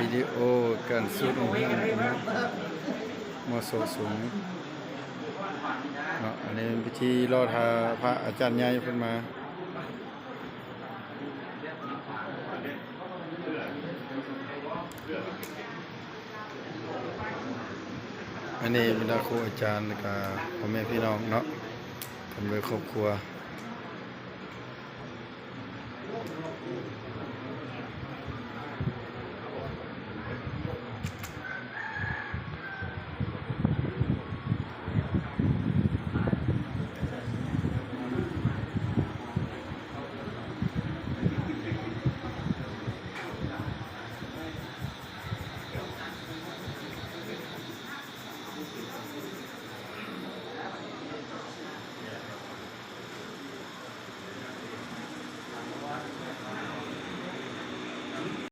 ວິດີໂອການສູດໂຮງຮຽນ ມສ ສູງເນາະ. ອັນນີ້ເປັນພິທີລໍຖ້າພະອາຈານໃຫຍ່ເພິ່ນມາ. ອັນນີ້ບັນດາຄູອາຈານ ແລ້ວກະພໍ່ແມ່ພີ່ນ້ອງເນາະ ເປັນເບິດຄອບຄົວ.